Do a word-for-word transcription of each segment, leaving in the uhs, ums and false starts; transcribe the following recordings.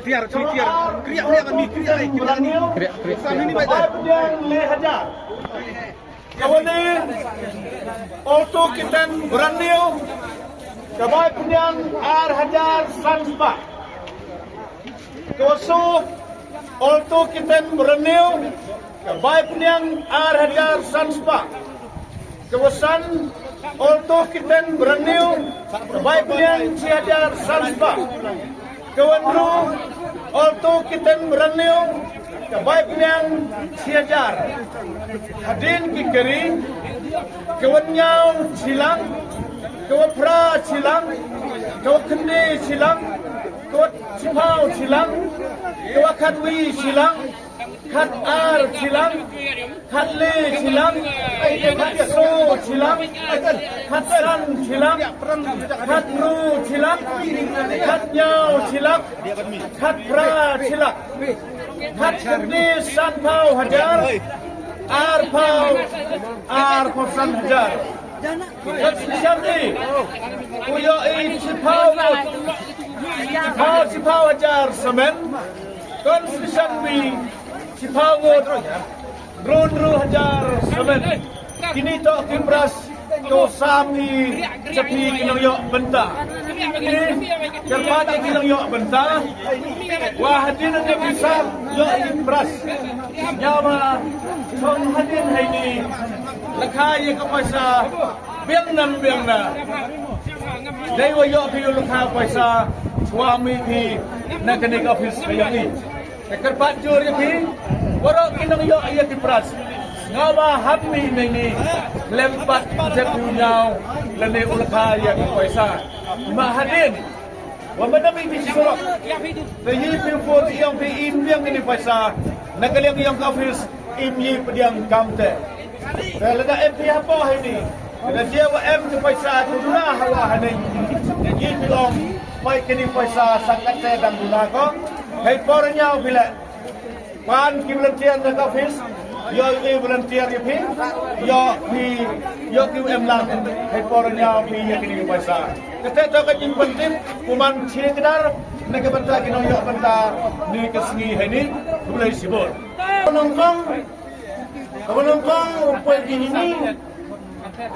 Tiar, tiar, tiar. Kriak, kriak, kami kriak, ai, kriak ni. Kriak, kriak, kriak. Ka bai pynïang le hajar. Ka wan ne Alto K ten brand new. Ka bai pynïang ar hajar san spah. Ka wa soo Alto K ten brand new. Ka bai pynïang ar hajar san spah. Ka wa san Alto K ten brand new. Ka bai pynïang shi hajar san spah. Ka wa hynriew Alto K ten brand new. Ka bai pynïang shi hajar. Hadien ki kari, ka wa hynñiew shi lak, ka wa phra shi lak, ka wa khyndai shi lak, ka wa shiphew shi lak, ka wa khatwei shi lak, khatar shi lak, khatle shi lak, khatsoo shi lak, khatsan shi lak, khathynriew shi lak, khathynñiew shi lak, khatphra shi lak, khatkhyndai sanphew hajar, arphew, arphew san hajar. Ka Constitution B, u ïohi shiphew ngut, shiphew, shiphew hajar samen. Constitution B, shiphew ngut, hynriew hynriew hajar samen. Kine toh ki prize, to sam i cha phi ki nongïoh bynta. Kine, kyrpad ïa ki nongïoh bynta. Wa hadien ne phi sa ïoh ki prize. Ïa ma, shong hadien haini, la kha ïa ka paisa biang na biang na. Dei wa ïoh phi u la kha paisa, shuwa mih phi na kane ka office ka ïohi. Te kyrpad jur ïa phi, waroh ki nongïoh ïa ki prize. Nga wa hap mih na ini, lem pat jep u ñiaw, lane u la kha ïa ki paisa. Ma hadien, wa ma da mih phi surok. Te ïa phi por ïa phi im biang ini paisa, na ka liang ïa ka office, im ïa pdiang kam te. Te lada em phi hapoh hini, lada jia wa em ki paisa ki duna hawa hini. Te ngi phi ong, pai kini paisa sa kate dang duna ko. Hei por ñiaw phi leh. Pan ki volunteer na ka office, ïoh ki volunteer ïa phi, ïoh phi, ïoh ki em lang. Hei por ñiaw phi ïa kini paisa. Kate to ka jingpyntip, kuman chi kdar, na ka bynta ki nongïoh bynta, ni ka sngi hini, khublei shibun. Nongkong, Kaba nyngkong u poi ki hini,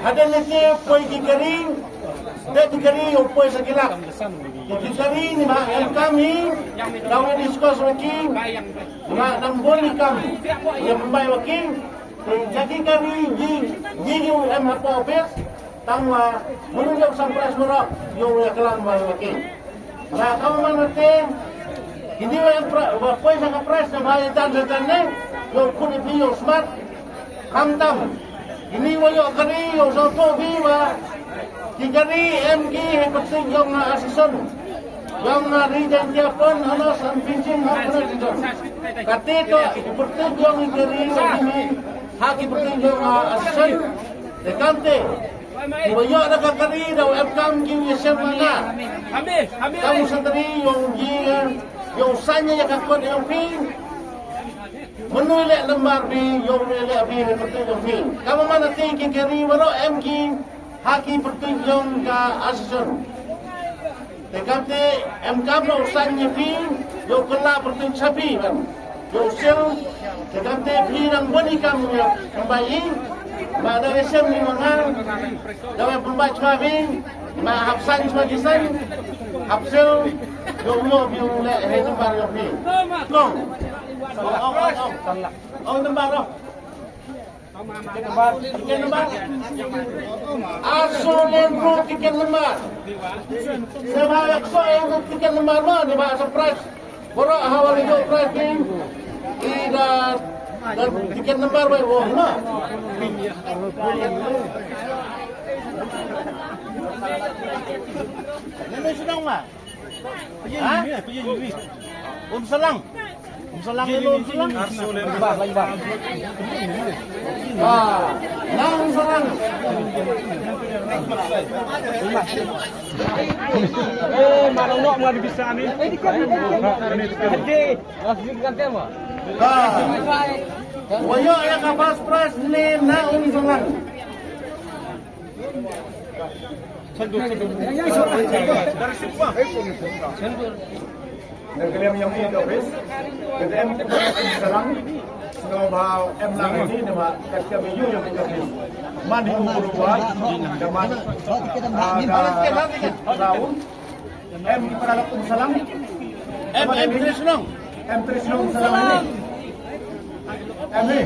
hadien lynti u poi ki kari, dei ki kari u poi sa ki lak. Ki kari ni ma em kam hi, da u discuss wa ki, ma nang bun ni kam, ïa pynbai wa ki, ïa ki kari, ngi, ngi u em hapoh office, Tang wa, munu jong sam prize murok, ïoh ïa klam wa ïa ki. Ba ka man te, ini wa em pra-, wa poi sa ka prize na ba ïa tan sa tan ne, ïoh kuni phi ïoh smart, kam tam. Ini wa ïoh kari, ïoh sa to phi wa, ki kari em ki he pyrthei jong nga association. Jong nga ri jong kia pon, ano sam pinching ha pon jong. Kate to, ki pyrthei jong ki kari, wa ini, ha ki pyrthei jong nga association. Te kante, Kiba ïoh da ka kari da u em kam ki u ïashem ma nga. Kam u sentri ïong ji, ïong sanya ïa ka kot ïong phi. Menu leh lembar phi, ïong leh phi, pyrtuit ïong phi. Kam man ati ki kari waroh em ki, ha ki pyrtuit ïong ka association. Te kam te em kam no u san ïa phi, ïa u kylla pyrtuit sha phi ban. Ïa u sil, te kam te phi dang bun i kam ïa pynbai i, ma da ïa sem ni ma nga, da ïa pynbai chwa phi, ma hap san chwa ki san, hap sil, ïa u ïa phi u leh he number ïa phi. Long. Ong, ong, ong, ong. Ong number ong. Tiket number. Aso len bro tiket number. Sema yak so eng tiket number ma ni ba surprise. Bro hawa le jo prize pin. Ida, da tiket number bai wo na. Nene sedang ma. Ha? Um Salang. Um Salang, hello, Um Salang. Ba, ba, ba. Ah, na Um Salang. Eh, marang nok ngan bisa ni. Hadi. Ah. Wayo ya ka first prize ni na Um Salang. Sandur, sandur. Dari situ, Bang. Da khlem ïa ki office, da em ki office salang, sngewbha em lang ïa ki, namar kat ka ïa ki office. Man hi u ruwa, da man, ah, da, da, em ki para kum salang. Em, em, Trisnong. Em Trisnong salang. Em ni.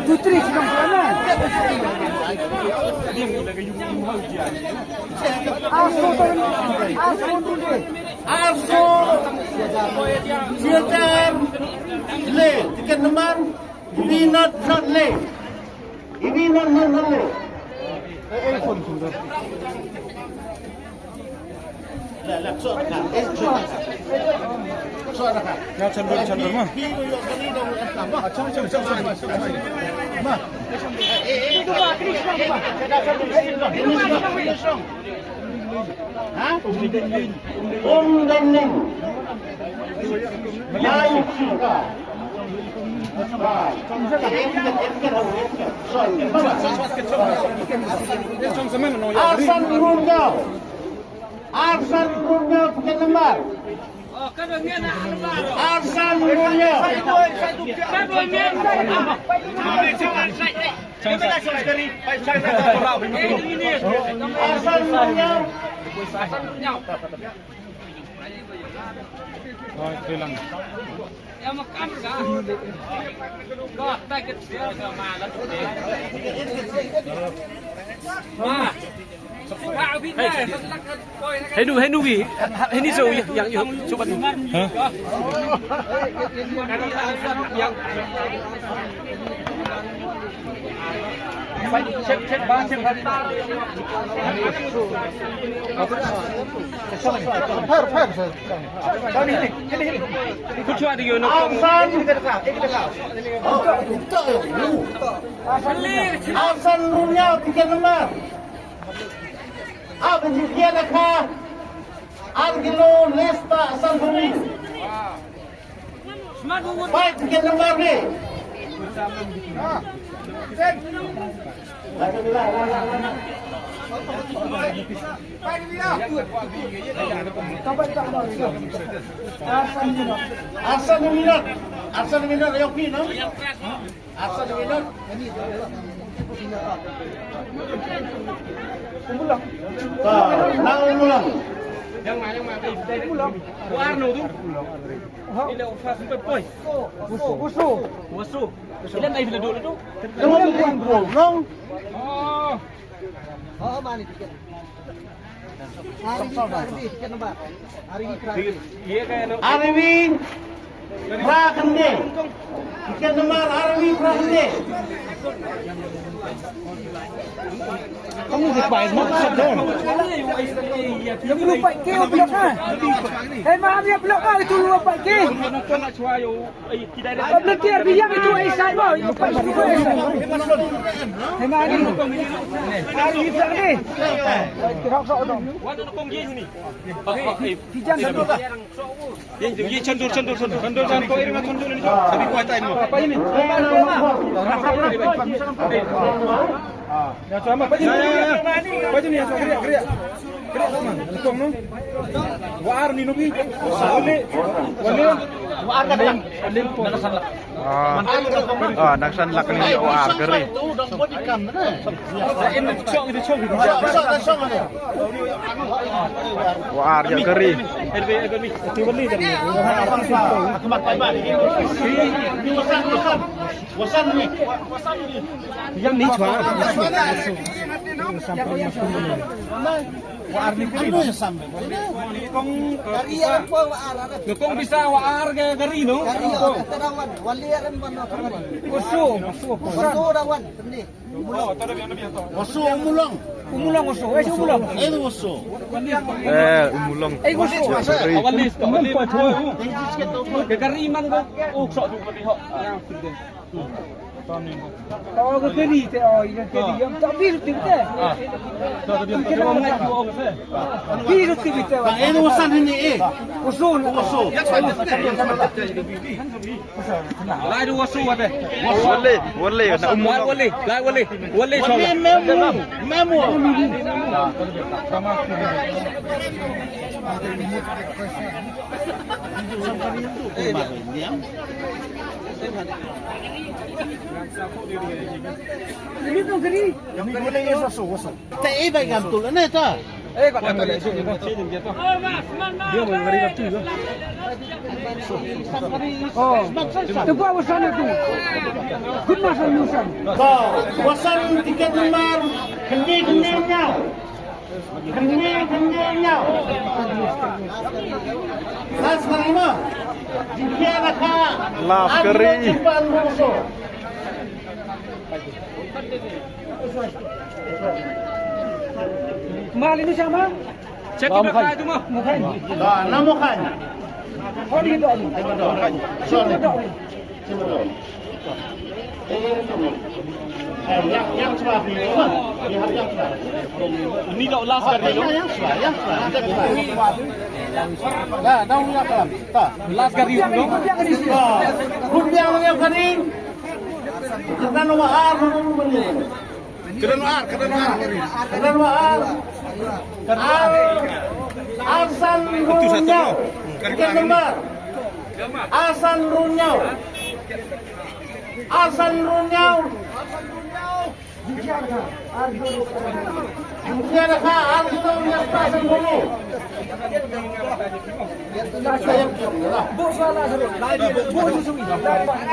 Putri sedang sana. Arso, arso, arso. Siajar le, tiket number, ini not, not le. Ini not, not, not le. Ya, chandra, chandra, ma. Um, dan ning. Mai, Arsan Rungau. Arsan Rungau, tiket number. Arsan Rungau. Arsan Rungau. Hei nu, hei nu wi. Hei ni so yang yang sobat. Ha? Arsan. Arsan Rungau, tiket number. Abin jikian aka. Ar kilo lespah Arsan Rungau. Pai tiket number ni. Arsan Minot. Arsan Minot, ayo pi, no? Arsan Minot. Ta, nang ulang. Yang mana, yang mana? Ulang. Warna tu. Ini upas empat boy. Usu. Usu. Usu. Ilan ai bila dulu tu? Long. Oh. Oh, mana tiket? Arwi Prahri, tiket number. Arwi Prahri. Arwi Prahri. Tiket number Arwi Prahri. Kamu di pai mo sa don. Yang lupa ke blok ah. Hei, maaf ya, blok ah, itu lupa ke. Public care biang itu ai sai mo. Itu pas itu ai sai. Hei, mari. Mari kita ni. Rok sok dong. Kijan dong. Ye, ye, chandur, chandur, chandur. Chandur, chandur, ko iring chandur ni. Sabi ko ay tayo mo. Apa ini? Ya, sama. Apa ini? Ya, ya, ya. Apa ini? Ya, gerak, gerak. Gerak, sama. Lengkong, no? Wa ar ni, no, bi? Wale, wale. Wa ar ka lengkong. Ah. Ah, nang san lak ni, wa ar ka ri. Wa ar ïa ka ri. Yang ni chwa. Wa ar ni ka ri. Kong, kong bisa wa ar ka ri, no? Usu, usu. Wasu Mulong. Umulong oso, eh, umulong. Eh, umulong. Eh, oso. Sorry. Awali, awali. Ke kari man ko. Oh, sok tu kali ho. Oh, ke kari te, oh, ke kari. Yang tak bir tu te. Ah. Tak bir tu. Kira mana tu, oh, ke. Bir tu te. Ba, eh, osan ini, eh. Oso, oso. Lai du wasu wa de. Wale, wale, na umur. Wale, wale, wale. Wale, memu, memu. Ini tu geri. Yang boleh ya wasu, wasu. Te, eh, bai gam tu ne ta. Eh, kat mana? Dia mau ngeri waktu tu. Oh, tu gua wasan tu. Good masan wasan. Ka wasan tiket nomor kende kende nyau. Kende kende nyau. Las marima. Jika nak. Las keri. Mali ni sama? Check in. Mukhain. Mukhain. Ah, na mukhain. Oh, di doh ni. Sorry. Di doh ni. Eh, yang, yang sudah ni, yang sudah. Ini dah last kali tu. Yang sudah, yang sudah. Dah, dah, dah, dah. Last kali tu. Ah, rupiah yang kali. Kena nombor ar, nombor ar. Kena nombor ar, kena nombor ar. Kena nombor ar. Ar, ar san ruh nyau. Kena nombor. Ar san ruh nyau. Ar san ruh nyau.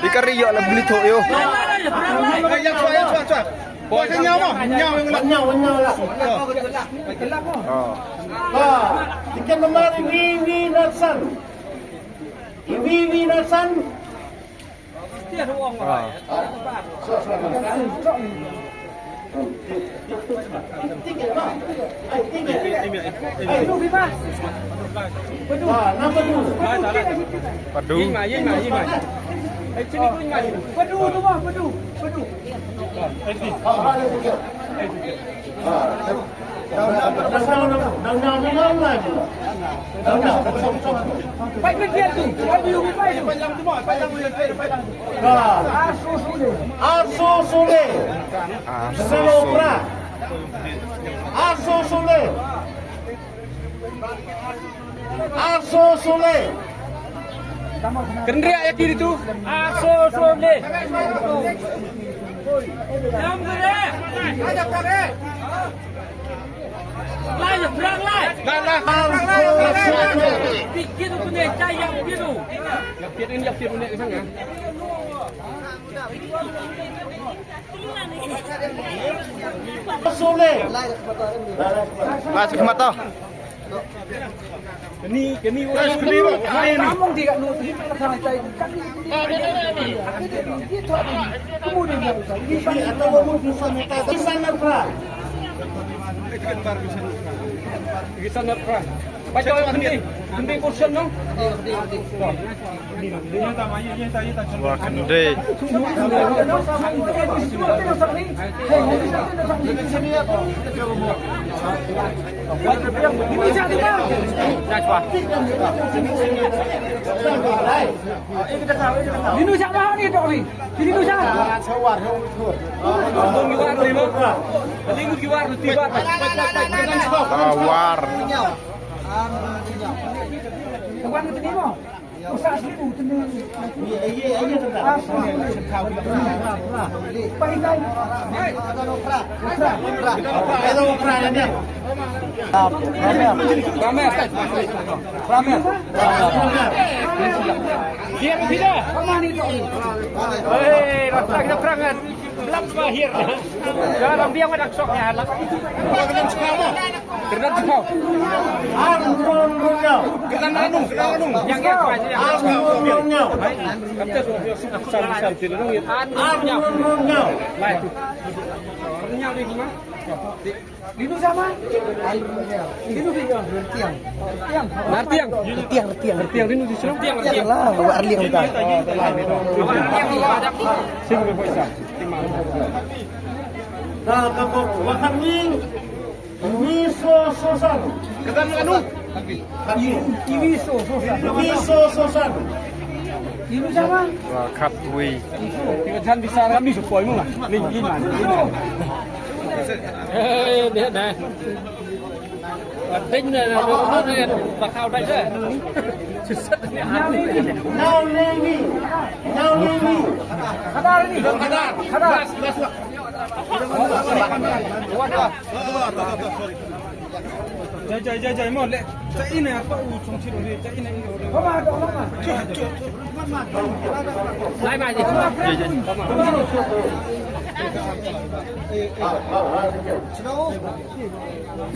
Di kari ïoh la beli thok ïoh. Tiket nomor V V Natsan. V V Natsan. Padu. Padu tu mah, padu. Padu. Arsu Sule. Arsu Sule. Arsu Sule. Arsu Sule. Kendriak ya kiri tu. Arsu Sule. Yang kiri. Lai, nyebrang, lai. Lai, lai. Pikir tu ni, cai yang pikir tu. Yang pikir ni, yang pikir ni, ke sana. Sule. Lai, sekhmat tu. Kani, kani, kani, kani. Kisan na pra. Kisan na pra. Paito kani, kani portion, no? Wah, kani. Linu siapa ni, Tok ni? Linu siapa? Linu kiwar, linu kiwar. Ah, war. Tuan tu ni mo. Usah sini tu ni. Ramen. Ramen. Dia tidak. Hei, rasa kita perangan. Lap mahir. Dalam dia ada sok ya, lap. Kena jikau. Kena anu, kena anu. Yang ya, yang ya. Kata tu, aku sama-sama. Anu, anu. Lai tu. Nyau di rumah. Linu sama? Linu Retiang. Retiang. Retiang. Retiang, Retiang. Retiang, Linu di sana. Retiang lah, Arliang kita. Sini, Pak Isa. Dah, kapok, makan ni. Iwiso Sosan. Kata anu. Iwiso Sosan. Iwiso Sosan. Iwiso sama? Wah, kat wei. Iwiso. Kita jangan bicara kami supaya mula. Ni, ni, ni. Eh, dia dah. Ding dah, dah, dah, dah, dah. Bakal dah je. Now, Navy. Now, Navy. Kadar ni. Kadar. Kadar. Jai, jai, jai, jai, mo, le. Jai ina apa u chong chiro ni, jai ina ina. Lai mai ni. Jai, jai.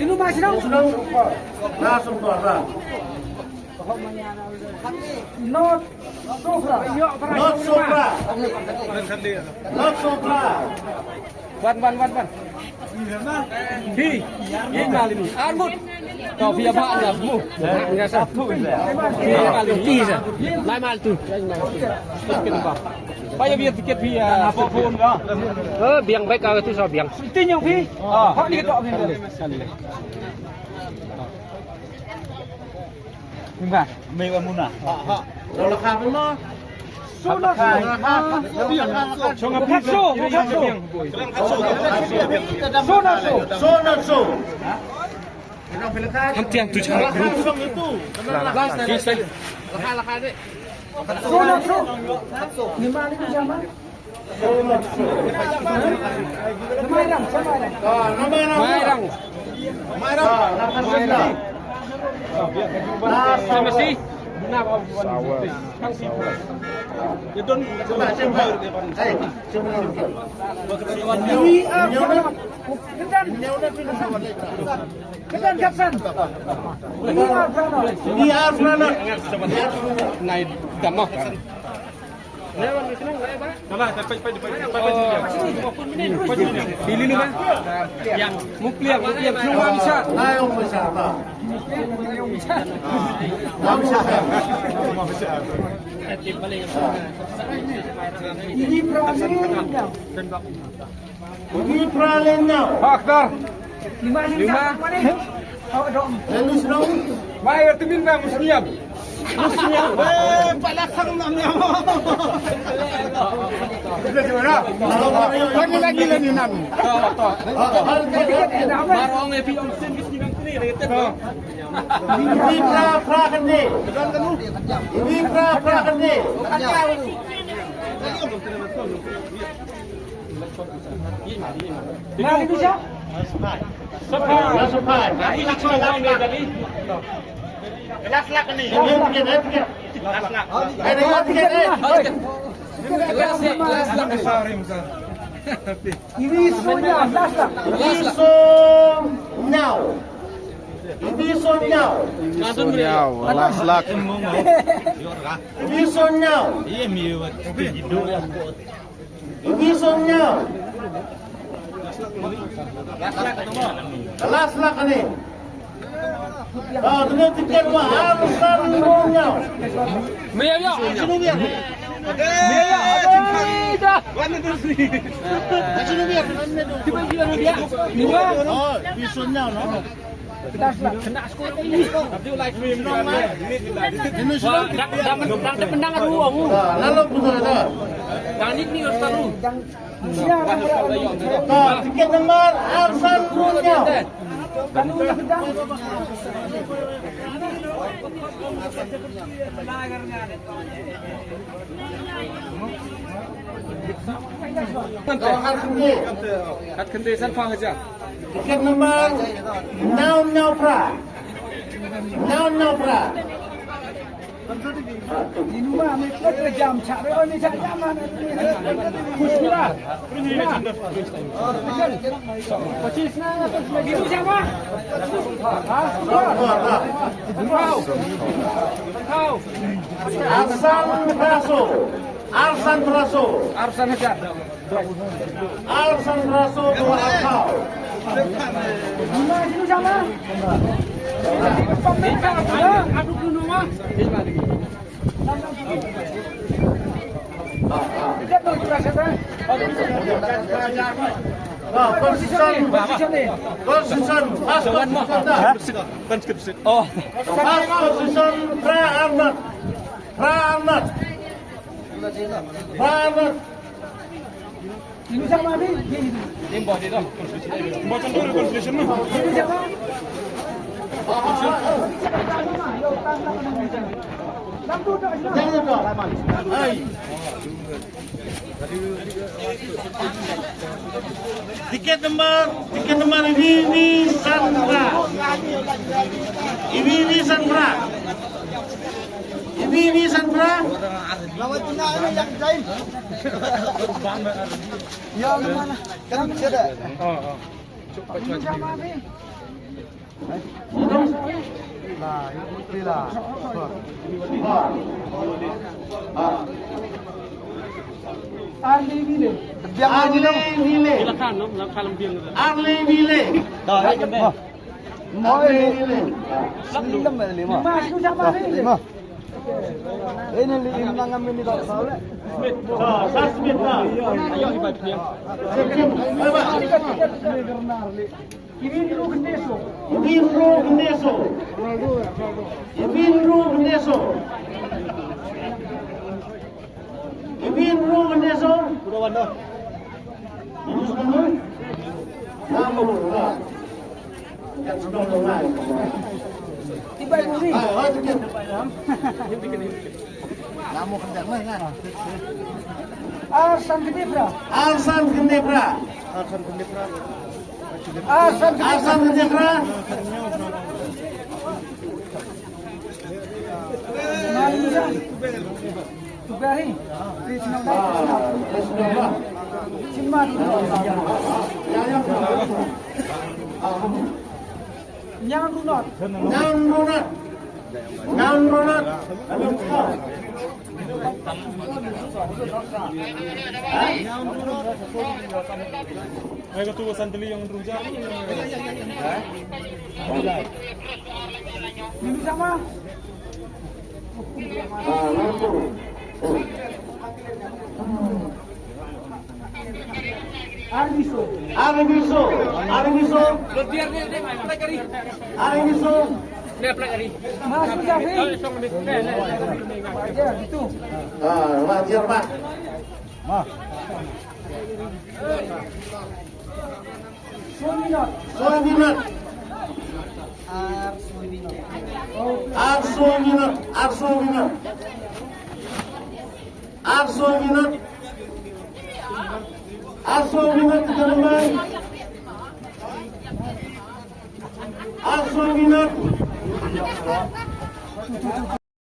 Inu mai sino. Not Sofra. Not Sofra. Not Sofra. Wan, wan, wan, wan. Hi. Hi, Malini. Armut. Kau pia ba nya mu. Nya sa tu. Hi, Malini. Hi sa. Lai mal tu. Tiket ba. Ba ya biar tiket pia. Apa pun ka. Eh, biang baik kau tu sa biang. Tin yang phi. Ha ni ketok phi. Mei wa muna. Ha ha. Lo la kha muna. Sona. Sona so. Sona so. Sona so. Ham tiang tu chang. La kha la kha de. Sona so. Ni ma ni jama. Mairang. Mairang. Sama si. We are Pranav. Ketan Kapsan. We are Pranav. Nai dama. Pilih ni, Bang. Mupliang, mupliang, mupliang. Ini Pralin Nyau. Akhtar. Lima. Lima. Lalu senang. Mai, timin na musniam. Musniam. Eh, pala sang nam nyam. Lagi, lagi, lagi nam. Marong epi om sin bis ni nang tni. Ini pra, pra kene. Ini pra, pra kene. Last lak ni. Last lak. Last lak. Ini Sonya, last lak. Ini Sonya. Ini Sonya. Sonya, last lak. Ini Sonya. Ini Sonya. Last lak ni. Ah, tu tiket wa Arsan Sonya. Mia ya. Mia ya. Oh, ini Sonya no. Tiket number Arsan Runyo. Hat khyndai san pang hajar. Tiket number naw naw phra. Naw naw phra. Inu ma me kut re jam chak re, oh, ni chak jam ma. Khushbura. Pachis na, inu jam ma. Ha? Wow. Wow. Arsan Raso. Arsan Raso. Arsan hajar. Arsan Raso, dua Raso. Constitution, Constitution, first Constitution, first Constitution, Prah Arnot, Prah Arnot, Prah Arnot. Tiket number, tiket number iwi iwi san phra. Iwi iwi san phra. Iwi iwi san phra. Lawan tuna anu yang lain. Ya mana? Kan tiada. Arley Vile. Arley Vile. Arley Vile. Arley Vile. Lima. Lima. Ini li im nangam ini tak tahu le. Sa, sa Smith na. Ayo ibat ni. Iwin Ru Gneso. Iwin Ru Gneso. Iwin Ru Gneso. Iwin Ru Gneso. Iwin Ru Gneso. Arsan Gendebra. Arsan Gendebra. Arsan Gendebra. Arsan Gendebra. Tubari. Chinmat. Nyan Runot. Nyan Runot. Nyan Runot. Ai ka tu sandali yang ruja. Ini sama. Arbiso. Arbiso. Arbiso. Arbiso. Mas Jafi. Ya, gitu. Ah, wajar, Pak. Ma. Soy Minot. Soy Minot. Ar Soy Minot. Ar Soy Minot. Ar Soy Minot. Ar Soy Minot. Ar Soy Minot.